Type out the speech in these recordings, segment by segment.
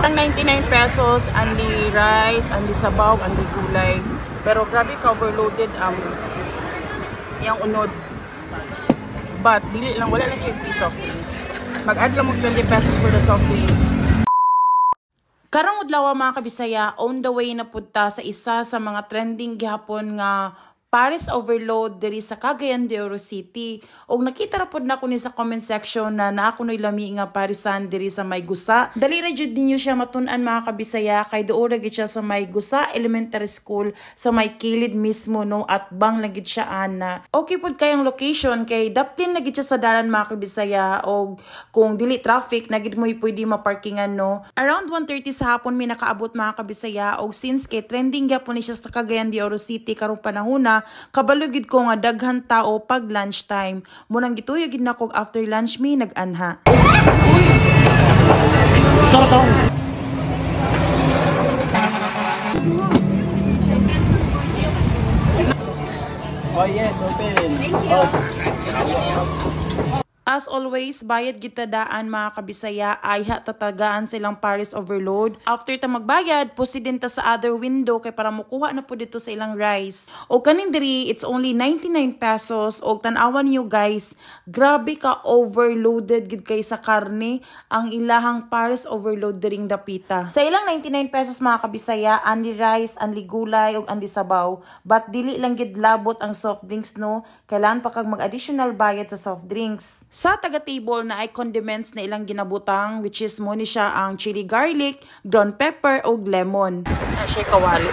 Ang 99 pesos, only rice, only sabaw, only gulay. Pero grabe ka overloaded ang iyang unod. But dili lang, wala lang siya free soft drinks. Mag-add lang mo 20 pesos for the soft drinks. Karong adlaw, mga kabisaya, on the way na punta sa isa sa mga trending gihapon nga Paris Overload diri sa Cagayan de Oro City. Og nakita ra pod nako ni sa comment section na naa kuno'y lami nga parisan diri sa may Gusa. Dali ra jud ninyo siya matun-an, mga kabisaya, kay duol ra gid siya sa may Gusa Elementary School, sa may kilid mismo, no, at bang lang gid siya ana. Okay pod kayong location kay daplin na gid siya sa dalan, mga kabisaya, og kung dili traffic na gid mo pwede maparkingan, no. Around 1:30 sa hapon mi nakaabot, mga kabisaya, og since kay trending gyapon ni siya sa Cagayan de Oro City karong panahona, kabalo gid ko nga daghan tao pag lunchtime. Mao nang gituyo gid nako after lunch mi nag-anha. Oh yes, open. Oh. As always, bayad kita daan, mga kabisaya, ayha tatagaan silang Paris Overload. After ta magbayad, proceed din ta sa other window kay para mukuha na po dito sa ilang rice. O kaning diri, it's only 99 pesos. O tan-awan niyo, guys, grabe ka overloaded gid kay sa karne ang ilahang Paris Overload diring dapita. Sa ilang 99 pesos, mga kabisaya, only rice, only gulay ug only sabaw. But dili lang gid labot ang soft drinks, no. Kailangan pa kag mag-additional bayad sa soft drinks. Sa taga-table na ay condiments na ilang ginabutang, which is mo ni siya ang chili garlic, ground pepper ug lemon. Na siya kawali.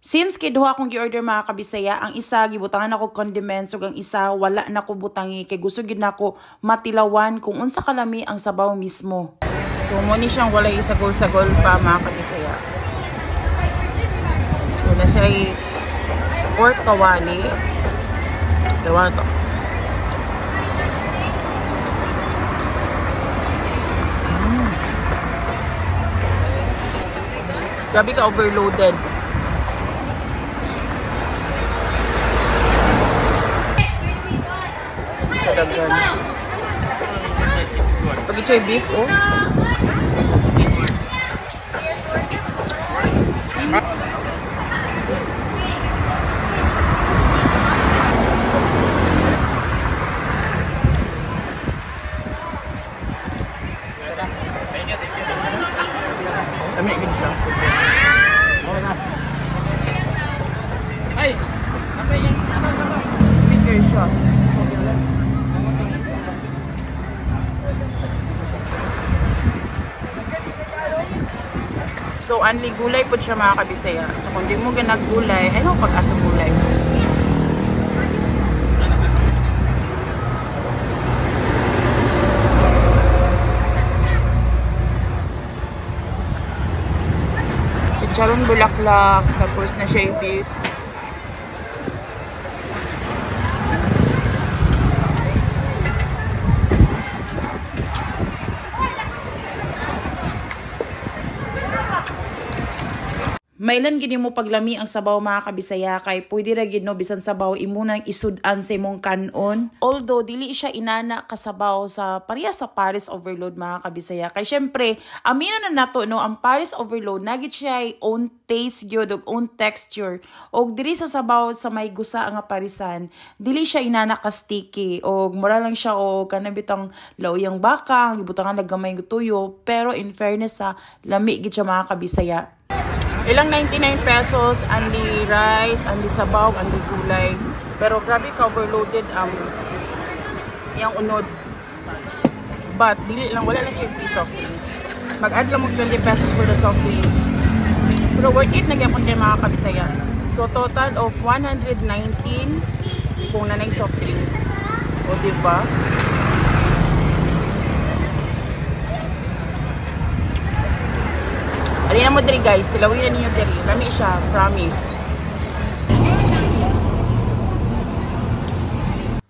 Since kay duha akong gi-order, mga kabisaya, ang isa gibutangan ako condiments ug ang isa wala na ko butangi kay gusto gid nako matilawan kung unsa kalami ang sabaw mismo. So mo ni siyang walay isagol-sagol pa, mga kabisaya. So na siya ay pork kawali. Dalawa na to. Grabe ka overloaded. Daghan. Pag ito beef, oh. Lami gid siya. Ay! Bigger siya. So, only gulay po siya, mga kabisaya. So, kung di mo ganag gulay, ay no, pag-asa gulay. Chicharon bulaklak, tapos na siya yung beef. Mailan gini mo paglami ang sabaw, mga kabisaya, kay pwede ra gid, no, bisan sabaw imo nang isud-an sa imong kanon. Although dili siya inana kasabaw sa pareha sa Paris Overload, mga kabisaya. Kay syempre, amino na nato, no, ang Paris Overload nagit siya ay own taste gyud ug own texture. Og diri sa sabaw sa may Gusa nga parisan, dili siya inana ka sticky og mura lang siya og kanabitang lauyang baka, gibutangan lang gamay ng tuyo, pero in fairness sa lami gid siya, mga kabisaya. Ilang 99 pesos, only rice, only sabaw, only gulay. Pero grabe ka overloaded ang iyang unod. But dili lang, wala lang siya free soft drinks. Mag-add lang mo 20 pesos for the soft drinks. Pero worth it na gyapon kay, mga kabisaya. So total of 119 kung nanay soft drinks. O di ba? Alin na mo diri, guys, tilawin na ninyo diri. Lami siya, promise.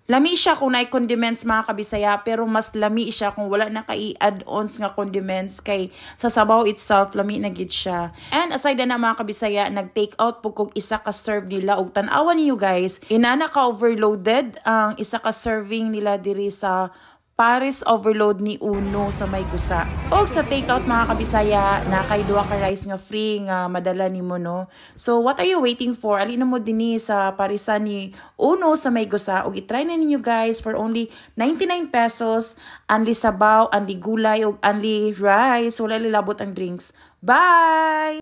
Lami siya kung naay condiments, mga kabisaya, pero mas lami siya kung wala na kay add-ons nga condiments kay sa sabaw itself lami na gid siya. And aside na, mga kabisaya, nag-take out pud kog isa ka serve nila ug tan-awan ninyo, guys, inana ka overloaded ang isa ka serving nila diri sa Paris Overload ni Uno sa may gusa. Og sa takeout, mga kabisaya, na kay duha ka rice nga free nga madala nimo, no. So what are you waiting for? Alina mo dinhi sa Parisan ni Uno sa may gusa ug i-try na ninyo, guys, for only 99 pesos. Only sabaw, only gulay ug only rice. Wala lilabot ang drinks. Bye!